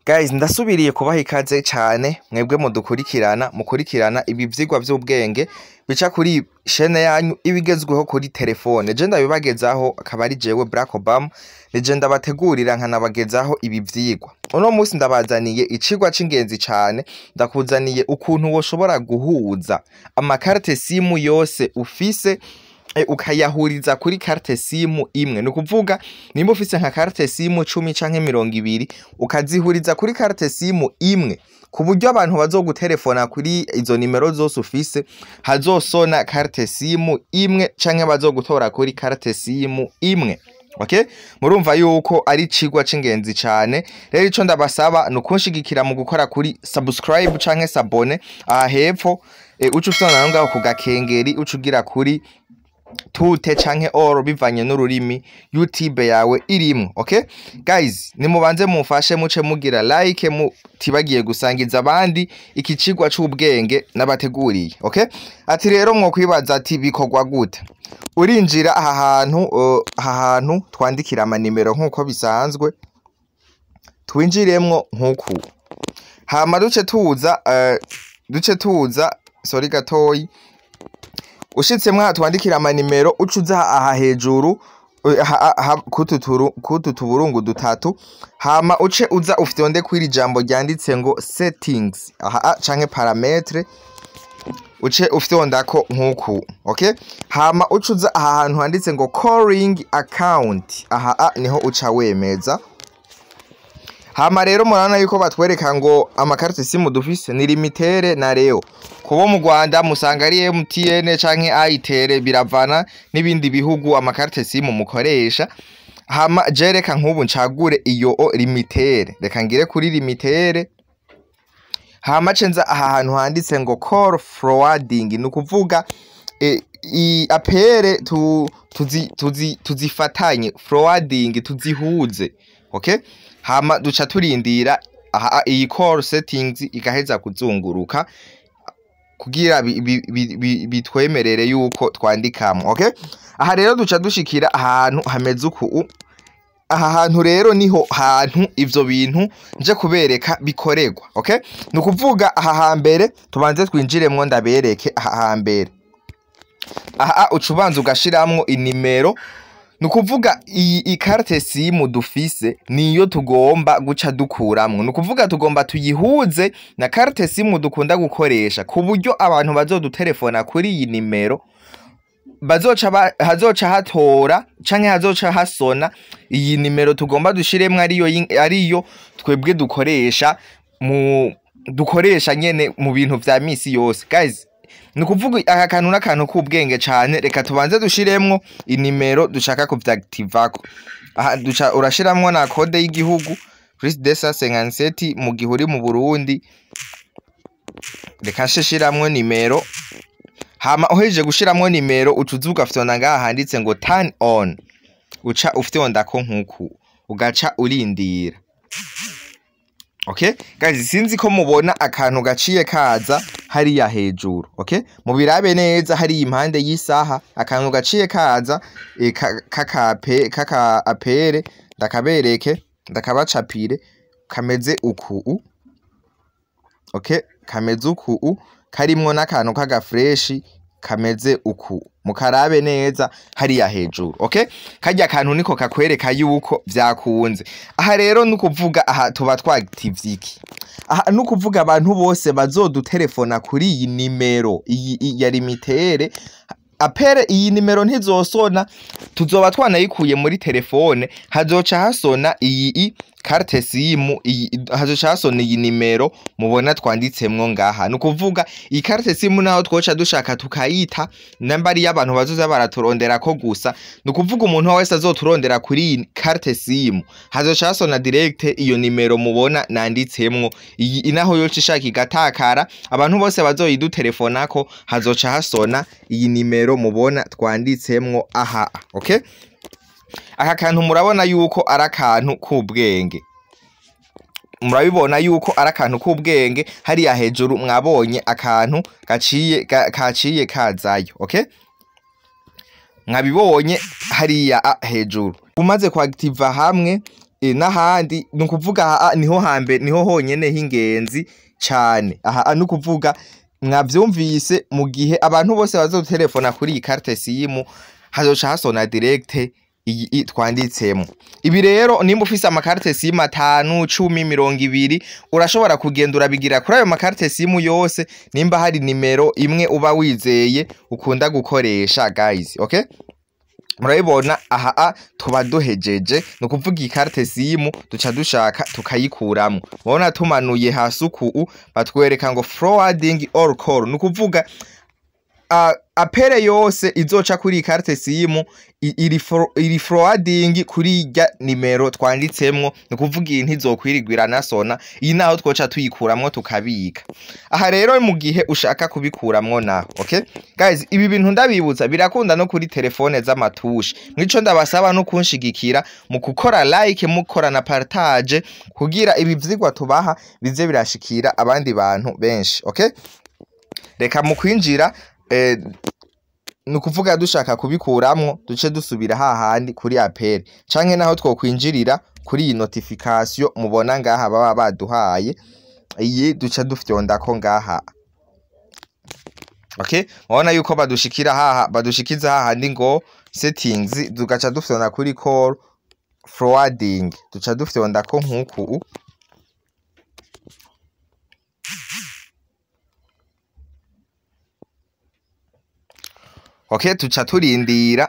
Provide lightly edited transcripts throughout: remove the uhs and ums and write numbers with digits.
Guys, ndasubiriye kubaha ikaze cane mwebwe mudukurikirana, mukurikirana ibi vyigwa vy'ubwenge bica kuri chaîne yanyu ibigezweho kuri telefone. Je ndabibagezaho akaba ari jewe Barack Obama, nije ndabategurira nkanabagezaho ibi vyigwa. Uno musi ndabazaniye icigwa c'ingenzi cane, ndakuzaniye ukuntu woshobora guhuza ama carte SIM yose ufise ukayahuriza kuri carte SIM imwe. Ni ukuvuga nimba ufise nka carte SIM 10 canke 20, ukazihuriza kuri carte SIM imwe, ku buryo abantu bazogutelefona kuri izo nimero zose ufise hazosona carte SIM imwe, canke bazogutora kuri carte SIM imwe. Okay? Murumva yuko ari icigwa c'ingenzi cane. Rero ico ndabasaba ni ukunshigikira mu gukora kuri subscribe canke s'abonner aha hepfo, uca ufyonda ngaho ku gakengeri, uca ugira kuri toutes canke all bivanye n'ururimi YouTube yawe irimwo. Okay guys, nimubanze mumfashe muce mugira like, mutibagiye gusangiza abandi iki cigwa c'ubwenge nabateguriye. Okay, ati rero mwokwibaza ati bikorwa gute? Urinjira aha hantu, aha hantu twandikira amanimero nk'uko bisanzwe, twinjiremwo nk'uku, hama duce tuza, sorry gatoyi. Ushitsemwo aha twandikira amanimero, uca uza aha hejuru kutu tuburungu dutatu, hama uce uza ufyonde kw'iri jambo ryanditse ngo settings aha canke paramètres, uce ufyondako nk'uku. Okay, hama uca uza aha hantu handitse ngo calling account, aha niho uca wemeza. Hama rero murabona yuko batwereka ngo ama carte SIM dufise ni Lumitel na Leo. Kubo mu Rwanda musanga ari MTN canke Airtel, biravana n'ibindi bihugu ama carte SIM mukoresha. Hama je reka nk'ubu ncagure iyo o Lumitel, reka ngire kuri Lumitel. Hama ce nza aha hantu handitse ngo call forwarding, ni ukuvuga i appel tu, tuzi, tuzi, tuzifatanye, forwarding tuzihuze. Okay, hama duca turindira aha iyi call settings igaheza kuzunguruka kugira bitwemerere yuko twandikamwo. Okay, aha rero duca dushikira ahantu hameze uku. Aha hantu rero niho hantu ivyo bintu nje kubereka bikorerwa. Okay, ni ukuvuga aha hambere tubanze twinjiremwo ndabereke. Aha hambere aha uca ubanza ugashiramwo inimero, ni ukuvuga iyi i carte SIM dufise niyo tugomba guca dukuramwo, ni ukuvuga tugomba tuyihuze na carte SIM dukunda gukoresha, ku buryo abantu bazodutelefona kuri iyi nimero bazoca hazoca hatora canke hazoca hasona iyi nimero tugomba dushiremwo, ariyo ariyo twebwe dukoresha mu dukoresha nyene mu bintu vya misi yose. Guys, ni ukuvuga aka kantu n'akantu k'ubwenge cane. Reka tubanze dushiremwo inimero dushaka kuvyactivako. Aha duca urashiramwo na code y'igihugu +257 mu gihe uri mu Burundi. Reka nshe nimero. Hama uhejeje gushiramwo nimero, uca uza ugafyonda ngaha handitse ngo turn on, uca ufyondako nkuku, ugaca urindira. Okay guys, sinzi ko mubona akantu gaciye kaza hariya hejuru. Okay, mubirabe neza hariya impande y'isaha, akantu gaciye kaza kakape kaka appel, ndakabereke ndakabacapire, kameze uku. Okay, kameze uku, karimwo n'akantu k'aga flèche kameze uku, mukarabe neza hariya hejuru. Okay, karya kantu niko kakwereka yuko vyakunze. Aha rero nukuvuga aha tuba twactivye iki? Aha nukuvuga abantu bose bazodutelefona kuri iyi nimero iyi ya Lumitel, appel iyi nimero ntizosona, tuzoba twanayikuye muri telefone, hazoca hasona iyi i carte SIM iyi, hazoca hasona iyi nimero mubona twanditsemwo ngaha. Ni ukuvuga iyi carte SIM naho twoca dushaka tukayita, namba ari y'abantu bazoza baraturonderako gusa, ni ukuvuga umuntu wese azoturondera kuri iyi carte SIM hazoca hasona direct iyo nimero mubona nanditsemwo iyi. Naho yoca ishaka igatakara, abantu bose bazoyidutelefonako hazoca hasona iyi nimero mubona twanditsemwo aha. Okay, aka kantu murabona yuko ari akantu k'ubwenge, murabibona yuko ari akantu k'ubwenge. Hariya hejuru mwabonye akantu gaciye kaciye kazayo. Okay, mwabibonye hariya hejuru umaze kuactiva hamwe. N'ahandi ni ukuvuga aha niho hambe, niho honyene h'ingenzi cane. Aha ni ukuvuga mwavyumvise, mu gihe abantu bose bazotelefona kuri iyi carte SIM, hazoca hasona direct iyi twanditsemo. Ibi rero, nimba ufise ama carte SIM 5, 10, 20, urashobora kugenda urabigira kuri ayo ma carte SIM yose, nimba hari nimero imwe uba wizeye ukunda gukoresha, guys. Okay, murabibona aha tuba duhejeje. Ni ukuvuga iyi carte SIM duca dushaka tukayikuramwo. Murabona tumanuye hasi uku, batwereka ngo forwarding all call. Ni ukuvuga appel yose izoca kuri iyi carte SIM iri forwarding kuri irya nimero twanditsemwo. Ni ukuvuga iyi ntizokwirirwa iranasona, iyi naho twoca tuyikuramwo tukabika. Aha rero, mu gihe ushaka kubikuramwo naho, okay guys, ibi bintu ndabibutsa birakunda no kuri telefone z'ama touche. Mwico ndabasaba no kunshigikira mu gukora like, mukora na partage, kugira ibi vyigwa tubaha bize birashikira abandi bantu benshi. Okay, reka mu kwinjira, ni ukuvuga dushaka kubikuramwo, duce dusubira hahandi kuri appel, canke naho twokwinjirira kuri iyi notification mubona ngaha baba baduhaye, iyi duca dufyondako ngaha. Okay, mubona yuko badushikira haha, badushikiza hahandi ngo settings, tugaca dufyonda kuri call forwarding, duca dufyondako nkuku. Okay, tuca turindira.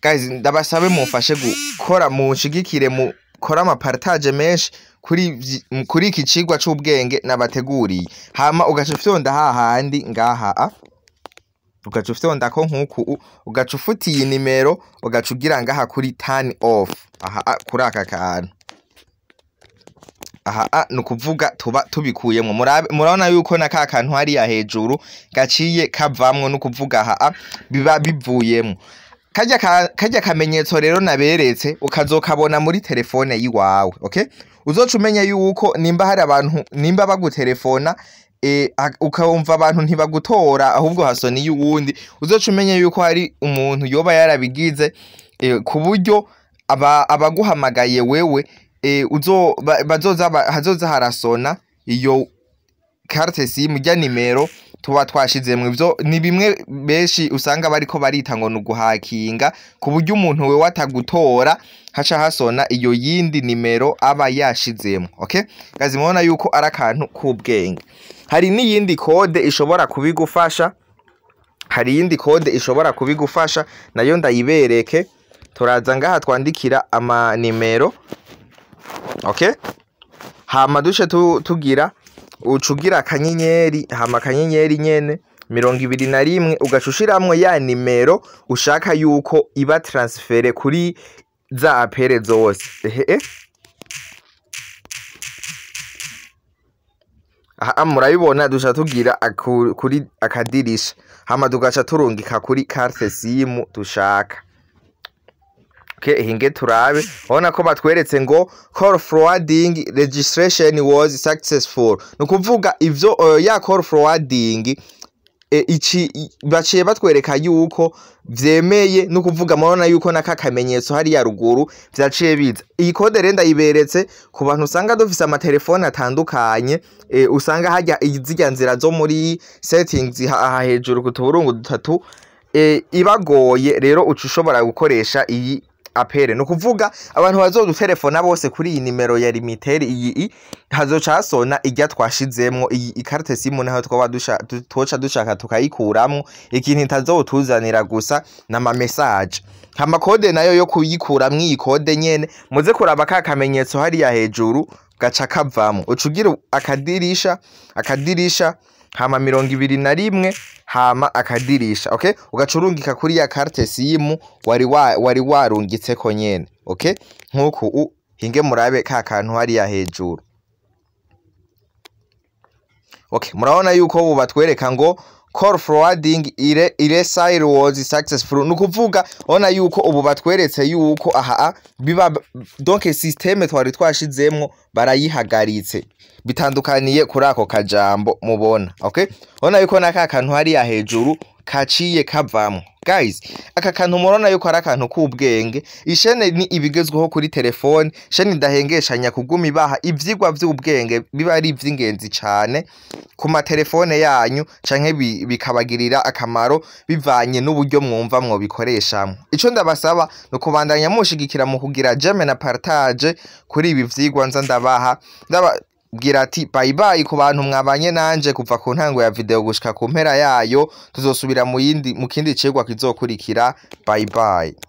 Guys, ndabasabe mumfashe gukora, munshigikire, mukora ama partage menshi kuri iki cigwa c'ubwenge nabateguriye. Hama ugaca ufyonda hahandi ngaha ugaca ufyondako nkuku, ugaca ufuta iyi nimero, ugaca ugira ngaha kuri turn off, aha kuri aka kantu aha. Ni ukuvuga tuba tubikuyemwo. Murabona yuko na ka kantu hariya hejuru gaciye kavamwo. Ni ukuvuga aha biba bivuyemwo. Karya kamenyetso rero naberetse ukazokabona muri telefone yiwawe. Okay, uzoca umenya yuko nimba hari abantu, nimba bagutelefona, ukumva abantu ntibagutora, ahubwo hasona iy'uwundi, uzoca umenya yuko hari umuntu yoba yarabigize ku buryo abaguhamagaye wewe bazoza hazoza harasona iyo carte SIM, rya nimero tuba twashizemwo. Ivyo ni bimwe benshi usanga bariko barita ngo ni uguhakinga, ku buryo umuntu wewe atagutora, haca hasona iyo yindi nimero aba yashizemwo. Okay guys, mubona yuko ari akantu k'ubwenge. Hari n'iyindi code ishobora kubigufasha, hari iyindi code ishobora kubigufasha, nayo ndayibereke. Turaza ngaha twandikira amanimero. Okay, hama duce tugira ucugira akanyenyeri, hama akanyenyeri nyene 21, ugaca ushiramwo ya nimero ushaka yuko iba transfert kuri za appel zose. Ehe, aha murabibona, duca tugira kuri akadirisha, hama tugaca turungika kuri carte SIM dushaka. Okay, hinge turabe. Urabona ko batweretse ngo call forwarding registration was successful. Ni ukuvuga ivyo ya call forwarding ici baciye batwereka yuko vyemeye. No kuvuga murabona yuko naka kamenyetso hariya ruguru vyaciye biza. Iyi code rero ndayiberetse ku bantu usanga dufise amatelefone atandukanye, usanga harya zirya nzira zo muri settings aha hejuru ku tuburungu dutatu ibagoye. Rero uca ushobora gukoresha iyi appel. Ni ukuvuga abantu bazodutelefona bose kuri iyi nimero ya Lumitel iyi hazoca hasona irya twashizemwo. Iyi i carte SIM naho twaba twoca dushaka tukayikuramwo, ikintu itazotuzanira gusa n'ama message. Hama code nayo yo kuyikuramwo, iyi code nyene, muze kuraba ka kamenyetso hariya hejuru gaca kavamwo, uca ugira akadirisha, akadirisha, hama 21, hama akadirisha. Okay, ugaca urungika kuri ya carte SIM wari warungitseko nyene. Okay, nkuku hinge murabe ka kantu hariya hejuru. Okay, murabona yuko ubu batwereka ngo call forwarding erasure was successful. Ni ukuvuga urabona yuko ubu batweretse yuko aha biba, donc système twari twashizemwo barayihagaritse, bitandukaniye kuri ako kajambo mubona. Okay, urabona yuko naka kantu hariya hejuru kaciye kavamwo. Guys, aka kantu murabona yuko ari akantu k'ubwenge. Ishene ni ibigezweho kuri telefone, shene idahengeshanya kuguma ibaha ivyigwa vy'ubwenge biba ari ivy'ingenzi cane ku matelefone yanyu, canke bikabagirira akamaro bivanye n'uburyo mwumva mwobikoreshamwo. Ico ndabasaba ni ukubandanya mushigikira mu kugira j'aime na partage kuri ibi vyigwa nza ndabaha. Ndababwira ati bye bye ku bantu mwabanye nanje kuva ku ntango ya video gushika ku mpera yayo. Tuzosubira mu yindi, mu kindi cigwa kizokurikira. Bye bye.